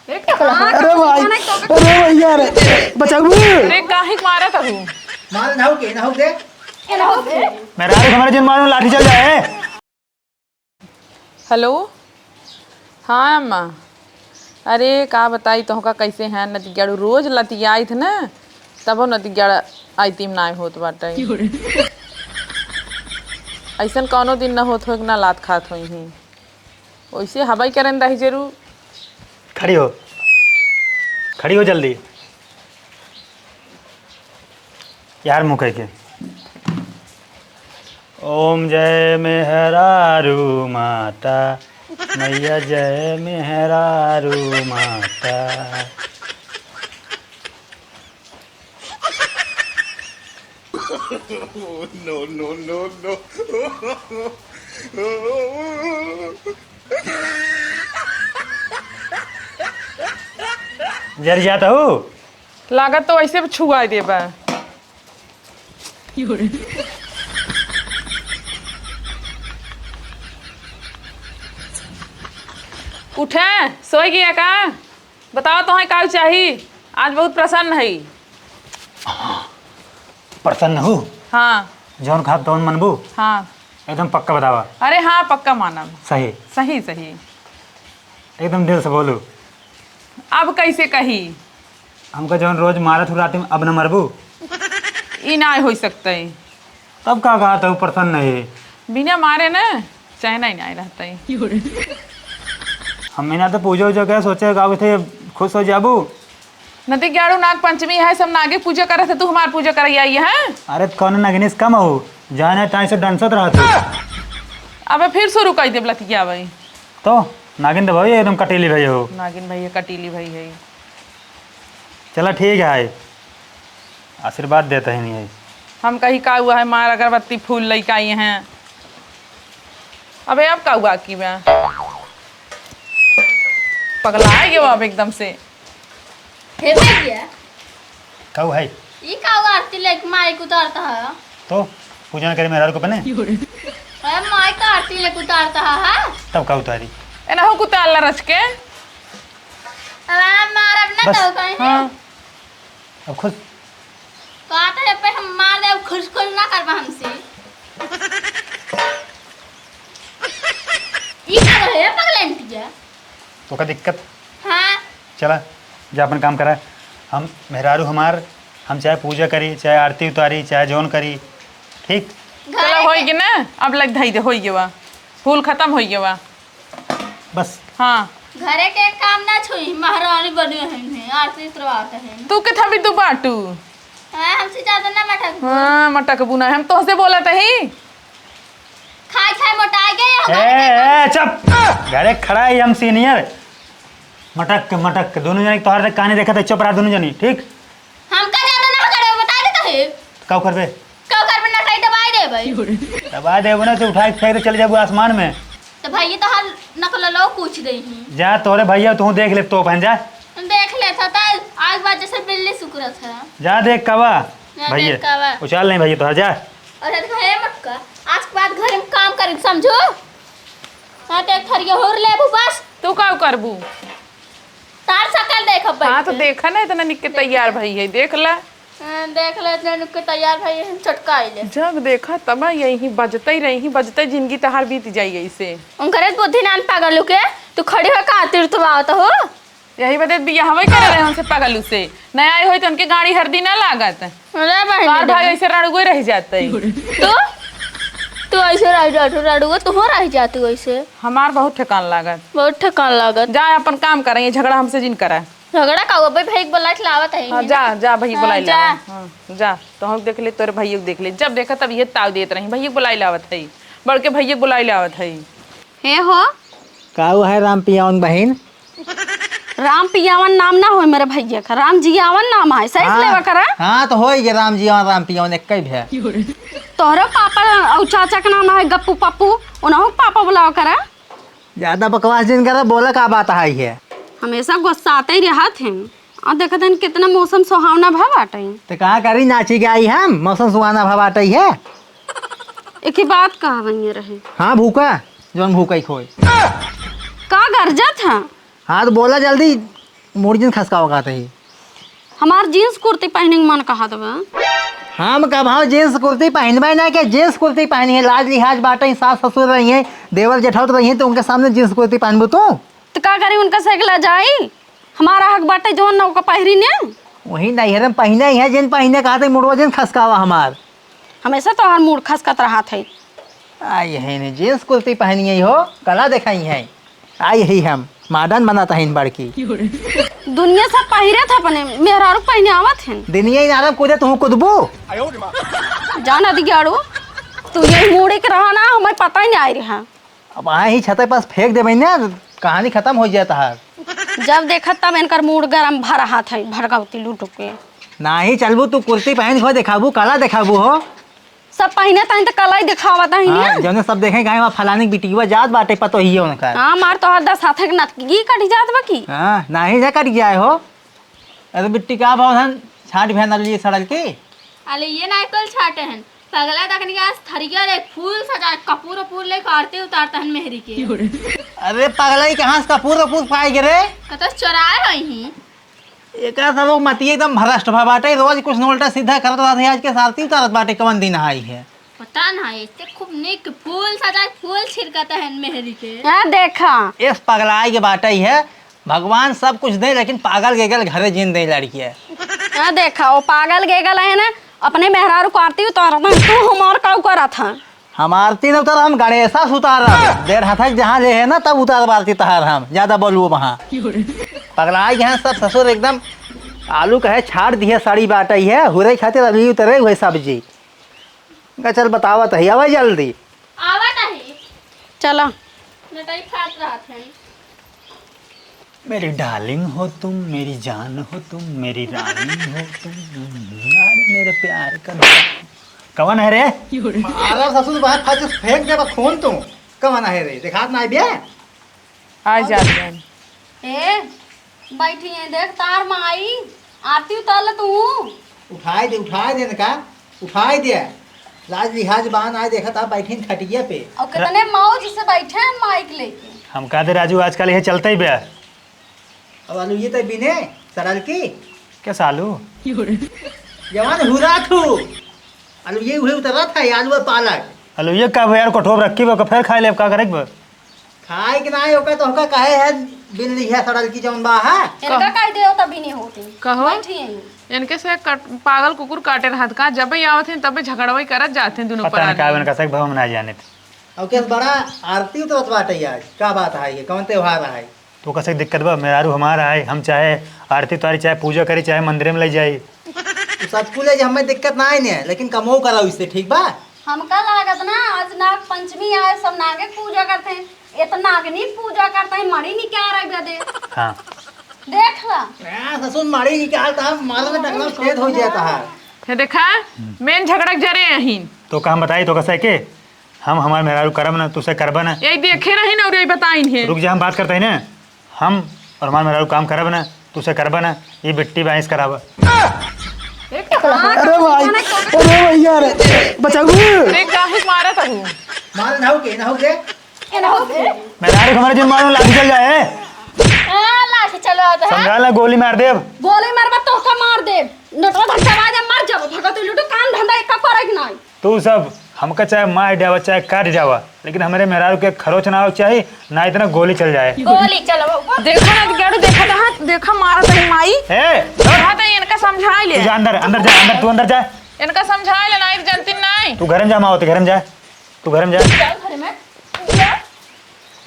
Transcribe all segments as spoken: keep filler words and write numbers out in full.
अरे भाई, अरे भैया रे, बचाऊ। अरे काहे के मारत हऊ? मार, नहु के, नहु के। मेहरारू के हमारे जिन मारो, लाठी चल जाए। हेलो, हाँ अम्मा। अरे का बताई तोहका कैसे हैं नतिगेड़ू, रोज लतियाइत न, तबो नतिगेड़ा आइतिम नाय होत बाटे। ऐसन कौनो दिन न होत हो कि ना लात खात होइहीं। वैसे हवाई करन दाही जरूर। खड़ी हो, खड़ी हो जल्दी। यार मुँह कह के। ओम जय मेहरारू माता, मैया जय मेहरारू माता। No, no, no, no। जर जात हऊ? लागत तो ऐसे भी छुआ देबा। उठे, सोई गया का? बताओ, तोहैं का चाही? आज बहुत प्रसन्न है। प्रसन्न हऊ? हाँ। जौन खाब तौन मनबू? हाँ। एकदम पक्का बतावा। अरे हाँ, पक्का मानब। सही? सही, सही। एकदम दिल से बोलू। अब कैसे कही? हमका जौन रोज मारत हऊ राती में, अब न मरबू? ई ना हो सकता है। तब का कहा तू प्रसन्न है? बिना मारे न चैन ही ना रहता है। हम बिना तो पूजा उजा के सोचे गाँव थे खुश हो जाबू। नतिगेड़ू, नाग पंचमी है, सब नागे पूजा करत है, तू हमार पूजा करई आई है? अरे त कौन नागिनिस कम हो, जाने टाइम से डंसत रहत हो। अबे फिर शुरू कर देब लतिया भाई। तो नागिन तो भाई एकदम कटीली भाई हो। नागिन भैया कटीली भाई है। चला ठीक है, आशीर्वाद देता ही नहीं है। हम कही का हुआ है, मार अगरबत्ती फूल लइके आई हैं। अबे अब का हुआ की बा? पगला गयो अब एकदम से। हे भैया। का है? ई का आरती लेके माई के उतारता है? तो पूजा न करे मेहरारू को अपने? अरे माई का आरती लेके उतारता है, हाँ? तब का उतारी? ए ना हो कुताल रच के। अरे मारब ना बस। तो कहीं। हाँ। अब खुश। कहता है पे हम मार दे, खुश खुश ना करबा हमसे। ई का है पगलेंटिया? तो का दिक्कत? हाँ। चला, जा अपन काम करा। हम मेहरारू हमार, हम चाहे पूजा करी, चाहे आरती उतारी, चाहे जौन करी, ठीक? चला, होई गे ना, अब लग धई दे, होई गे बा। फूल खत्म होई गे बा। बस। हाँ। घरे के काम ना छुई, महारानी बनी है, आरती उतरवात है। तू के थबी तू बाटू? हाँ, हमसे ज्यादा ना मटक। हाँ, मटक बुना, हम तोहसे बोलत ही। खाए खाए मोटाई गए हम। ए, ए, चुप। घरे खड़ा है हम senior। मटक के, मटक के, दोनों जने तोहर तक कहानी देखत है, चुप रहा दोनों जनी, ठीक? हमका ज्यादा ना करे, बता देता है। का करबे? का करबे ना कही दबाई दे भाई। दबाई देबो ना तो उठाई फेंक दे चले जाबो आसमान में। तो भाई ये तो हर नकल लो पूछ गई ही। जा तोरे भैया तू देख ले तो पहन जा। देख ले था, आज बात जैसे बिल्ली सुकुरत है। जा देख कवा। जा भैया। देख कवा। उछाल नहीं भैया तोहर जा। अरे देखो, हे मटका, आज के बाद घर में काम करे, समझो? हाँ, तो एक थरिया होर लेबू बस। तू का करबू? तार सकल देखब बैठ हाँ, तो के। देखा ना, इतना निक के तैयार भई है, देख ला। हाँ, देख ला, इतना निक के तैयार भई है, छोटका आइले। जब देखा तब यही बजते ही रही, बजते जिंदगी तहार बीत जाई ऐसे। उनकरे बुद्धि नान पागल के, तू खड़ी हो का तीर्थ आवत हो? यही बदे बियाहवे करे रहे उनसे पगलू से। ना आए होई तो उनके गाड़ी हरदी ना लागत। अरे बहन तोहार रे। भाई ऐसे रड़ुए रह जाते। तो तू ऐसे रह जातू, रड़ुए तू हो रह जातू ऐसे। हमार बहुत ठेकान लागत। बहुत ठेकान लागत। जा अपन काम करे, ये झगड़ा हमसे जिन करा। झगड़ा का हुआ? भाई, भाई के बुलाए के लावत है हाँ, ना। जा, जा, भाई हाँ, बुलाए जा। लावा। हाँ, जा, तो हम देख ले, तोरे भैया को देख ले। जब देखा तब ये ताव देत रही, भैया को बुलाए लावत है। बड़के भैया को बुलाए लावत है। हे हो। का हुआ है राम पियावन बहिन? राम पियावन नाम ना होय मेरे भैया का, राम जियावन नाम है, सही से हाँ, लेवा करा। हाँ, तो होई गे राम जियावन, राम पियावन, एक ही भे। तोहरे पापा और चाचा का नाम है गप्पू पप्पू, उन्हों पापा बुलावा करा। ज्यादा बकवास जिन करा, बोला का बात है ये? हमेशा गुस्साते ही रहत हैं। और देखत हैं कितना मौसम सुहावना भा बाटे। तो का करी, नाची गाई हम, मौसम सुहावना भा बाटे है। एक ही बात कहा वहीं रहे। हाँ भूका, जौन भूका ही खोए। का गरजत है? हाँ, तो बोला जल्दी। मूड़ जिन खसकावा कहत ही। हमार जींस कुर्ती पहिने के मन कहत बा। हम कबहूँ जींस कुर्ती पहिनबे ना के, जींस कुर्ती पहिनी है, लाज लिहाज बाटे, सास ससुर रही है, देवर जेठौत रही है, तो उनके सामने जींस कुर्ती पहनबू तू? तो का करी, उनका से अगला जाई? हमारा हक बाटे जौन ना ओका पहिरी ने। वही नैहर में पहिने ही है, जिन पहिने कहत ही, मुड़वा जिन खसकावा हमार। हमेशा तोहार मूड़ खसकत रहत है। आई है ने जींस कुर्ती पहनी है हो, कला देखाई है। आई ही हम, मॉडर्न बनत हईन बड़की। दुनिया सब पहिरत है अपने, मेहरारू पहिने आवत हैं। दुनिया ही नारम कूदे, तू कूदबू? जान अधिकारू, तू यही मूड़ी के रहा ना, हमें पता ही नहीं आई रहा। अब आए ही छते पास फेंक देबे ना, कहानी खत्म हो जाता है। जब देखत तब इनकर मूड़ गरम भर हाथ है, भड़कौती लूटू के। नाही चलबू, तू कुर्ती पहन के देखाबू, कला देखाबू हो। सब पहिने तहिन त कलाई देखावत हईन हाँ, ने। जौने सब देखे गाय में फलानी के बिटिया जात बाटे पतोहिए उनकर। हाँ, मार तोहर दस हाथे के नतकी कट जात बा की। हाँ, नाही ना कट जाए हो। अरे बिट्टी का भाव धन छाट भेन लिए सड़ल की। अले ये ना कुल छाटे हन। पगला तकनी के आज थरिया ले फूल सजाए, कपूर फूल ले आरती उतारता हन मेहरी के। अरे पगला ही कहाँ से कपूर फूल पाए गे रे? कतस चोराए होई ही। एका सब लोग मती एकदम भ्रष्ट भा बाटे, रोज कुछ न उल्टा सीधा करत रहत है, आज के आरती उतारत बाटे, कवन दिन आई है? पता ना, ऐसे खूब निक फूल सजाए, फूल छिड़कत है मेहरी के। हाँ, देखा। इस पगलाई के बाटे ही है, भगवान सब कुछ दे, लेकिन पागल गेगल घरे जीन दे लड़की है। हाँ, देखा, वो पागल गेगल है ना, अपने मेहरारू को आरती उतारत है, तू हमार काऊ करत है? हम आरती न उतारब, हम गणेशा से उतारब। डेढ़ हाथ के जहाँ ले है ना, तब उतारब आरती तहार हम। ज्यादा बोलबो वहाँ। पगलाइ गए हैं सब ससुर एकदम। आलू कहे छाट दिए साड़ी बाटइ है, हुरे खातिर अभी उतरे हुए सब्जी। का चल बतावत है, आवा जल्दी। आवत है। चला। नटई खात रहत है। मेरी डार्लिंग हो तुम, मेरी जान हो तुम, मेरी रानी हो तुम, यार मेरे प्यार का। कवन है रे? अरे ससुर, बाहर फट से फेंक देबा खून तू। कवन है रे? देखात ना बे? आ जा बहन। ए, बैठी है, देख तार माई, आरती उतार ले तू। उठाई दे, उठाई दे इनका। उठाई दे, लाज लिहाज बान आए, देखत आप बैठीन खटिया पे। और कितने मौज से बैठे हैं माइक लेके। हम कहा दे राजू, आजकल ये चलते ही बे। अब आलू ये तो बिने सरल की। क्या सालू? जवान हुरा थू। आलू ये हुए उतरा था, आलू और पालक। आलू ये का यार, कोठो पर रखी बा, फिर खाए ले, अब का करे बा? खाए के नाई ओका तो ओका काहे है, बिन लिया सड़ल की जौन बा है। इनका कह दे तो बिने होती। कहो। बैठी हैं। इनके से कट-, पागल कुकुर काटे रहत का, जब ही आवत हैं तब झगड़वई करत जाते हैं दोनों पता नहीं परानी। का इनका से भाव हम ना जाने थे। अब केस बड़ा आरती उतरत बाटे आज, का बात है ये, कौन त्योहार है? तो कैसे दिक्कत बा, मेहरारू हमारा है, हम चाहे आरती उतारी, चाहे पूजा करी, चाहे मंदिर में ले जाई। तो सब कुल है जे हमें दिक्कत ना आई ने, लेकिन कमो कराओ इससे, ठीक बा? हमका लागत ना, आज नाग पंचमी आए, सब नागे पूजा करते हैं। इतना नागनी पूजा करते हैं, मड़ी निकाल रख दे। हाँ। देख ला। हाँ, ससुर मड़ी निकाल तो हम मारो में टकला छेद हो जाता है। ये देखा, मेन झगड़क जरे अहिन। तो का हम बताई, तो कैसे के? हम हमार मेहरारू करब ना, तुसे करबा ना। यही देखे रही ना और यही बताइन है। रुक जा, हम बात करते हैं ना। हम और हमार मेहरारू काम करब ना, तुसे करबा ना, ये बिट्टी बाइंस कराबा। अरे भाई, अरे भैया रे, बचाऊ। अरे काहे मारत हूँ? मार ना हो के, ना हो के। ए ना हो के। मेहरारू हमारे जिन मारो लाठी चल जाए। हाँ, लाठी चलो आता है। समझा ला, गोली मार देब। गोली मारबा तो का मार देब। नटवा धक्का मार दे, मर जाबो। भगत लूटो, काम धंधा एक करे के नाई। तू सब हमका चाहे मार डावा, चाहे काट डावा, लेकिन हमरे मेहरारू के खरोच ना हो चाही, ना इतना गोली चल जाए। गोली चलो। देखा ना, गेड़ू देखा, देखा, देखा, मारा तनी माई। ए, चुप। हाँ, तो इनका समझा ले। तू जा अंदर, अंदर जा, अंदर, तू अंदर जा। इनका समझा ले, ना, एक जनती नहीं। तू घर में जा, माँ होती, घर में जा। तू घर में जा। चल घर में।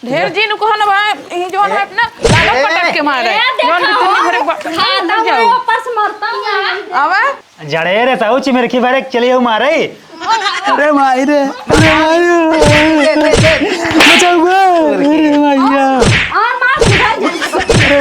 ढेर जी नुकसान बा, ई जौन है ना, लागल ए, पटक के मारे। ए, जौन देखा, भी तुम घर बा-, खाता मर जाओ। हुआ ऊपर से मरता हूँ। आवा। जड़े रे साहू चिमरखी भरे चलिए मारे। अरे माई रे, अरे माई रे। बचाओ बे। अरे माइया। और मार उधर जा।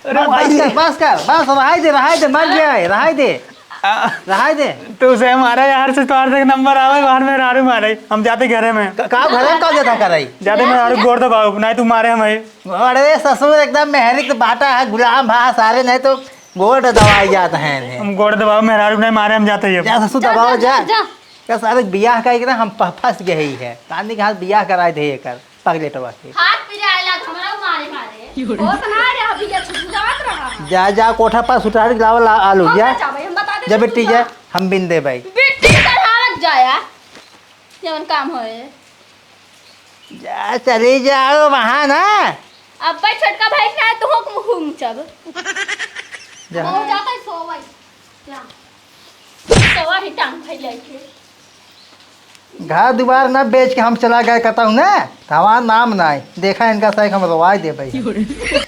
अरे माई रे। बस कर, बस कर, बस, रहाई दे, रहाई दे, मर जाए, रहाई दे। आ, रहाई दे। तू उसे मारे यार, से तोहार से नंबर आवे, बाहर में रारू मारे। हम जाते घरे में। क-, का घरे में का जाता कराई? जाते में रारू गोड़ दबाओ, नहीं तू मारे हमें। अरे ससुर एकदम मेहरी के बाटा है, गुलाम भा सारे, नहीं तो गोड़ दबाई जात हैं रे। हम गोड़ दबाओ, मेहरारू नहीं मारे, हम जाते ही अब। जा ससुर दबाओ, जा। जा। का सारे बियाह का एक ना हम प-, फंस गए ही है। तानी के हाथ बियाह कराए दे एकर, पगलेटवा के। हाथ पिराए लाग हमरा मारे मारे। होत ना रे, अभी ये छुटुआत रहा। जा, जा, कोठा पर सुटारी लावा, ला, आलू, हम जा। ना जाबे, हम बता दे जा तू बिट्टी, जा। जा, हम बिन देबे। बिट्टी चढ़ावत जाया, जवन काम होए। जा, चली जाओ वहाँ ना। अब भाई छोटका भाई ना, तो हुक्म हुक्म चब। जा। बहुत ज्यादा ही सोवई। जा। सोवा ही टांग भाई लेके। घर दुआर ना बेच के हम चला गए कहता हूँ ना, तो हमार नाम ना है। देखा इनका सही हम रोवाई दे भाई।